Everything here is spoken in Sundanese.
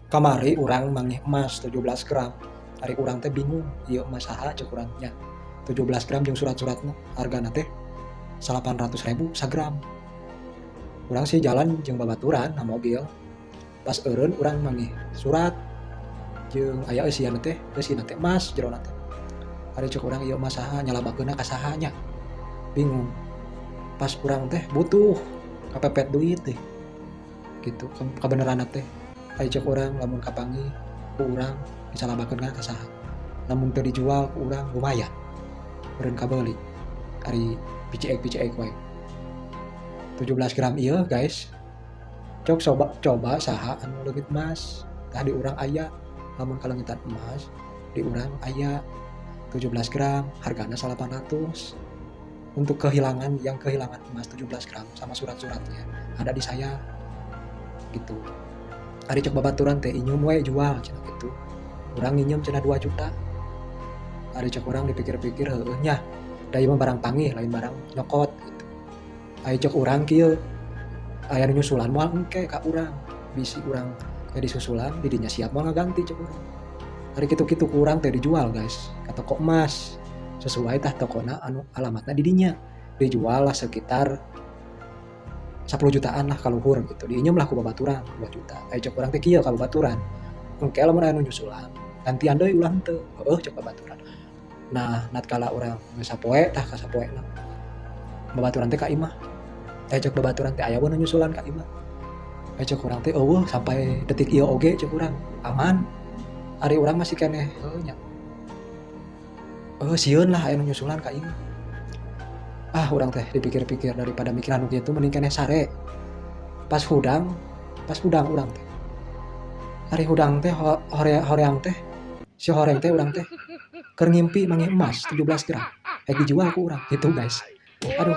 Kamari urang manggih emas 17 gram. Ari urang teh bingung, ieu emas saha cek urang nya. 17 gram jeung surat-suratna, hargana teh 800.000 sagram. Urang sih jalan jeung babaturan na mobil. Pas eureun urang manggih surat jeung aya eusieun teh, eusina teh emas jerona teh. Ari cek urang ieu emas saha, nyalabakeunna ka saha nya. Bingung. Pas urang teh butuh kapepet duit teh. Gitu kabeneranna teh. Ari cek urang lamun kapanggih ku urang disalabakeun ka saha. Lamun teu dijual ku urang lumayan. Meureun kabeuli. Ari piciek-piciek wae. 17 gram ieu, guys. Cok coba coba saha anu leungit emas. Tah, di urang aya, lamun kaleungitan emas di urang aya 17 gram, hargana 800. Untuk kehilangan, yang kehilangan emas 17 gram sama surat-suratnya ada di saya gitu. Ari cek babaturan teh, "Inyeum we, jual," cenah gitu. "Urang nginyeum," cenah, "2 juta." Ari cek urang dipikir-pikir, heueuh nya, da ieu mah barang panggih, lain barang nyokot gitu. Ari cek urang kieu, aya nu nyusulan moal engke ka urang, bisi urang ke disusulan di dinya siap moal ngaganti cek urang. Ari kitu-kitu ku urang teh dijual, guys, ka toko emas. Sesuai tah tokona anu alamatna di dinya. Dijual lah sekitar 10 jutaan lah kaluhur gitu. Diinyeum lah ku babaturan 2 juta. Ari cek urang teh kieu ka babaturan. Engke lamun aya nu nyusulan, gantian deui, ulah henteu. "Heueuh," cek babaturan. Nah, natkala urang geus sapoe tah, ka sapoena. Babaturan teh ka imah. Eh, cek babaturan teh, "Aya nu nyusulan ka imah?" Eh, cek urang teh, "Euweuh sampai detik ieu oge," cek urang, "aman." Ari urang masih keneh heueuh nya. Sieun lah aya nu nyusulan ka imah. Ah, urang teh dipikir-pikir daripada mikiran nu kitu mending keneh sare. Pas hudang urang teh. Ari hudang teh hoream teh, si horeng teh urang teh keur ngimpi manggih emas 17 gram, rek dijual ku urang gitu, guys. Aduh.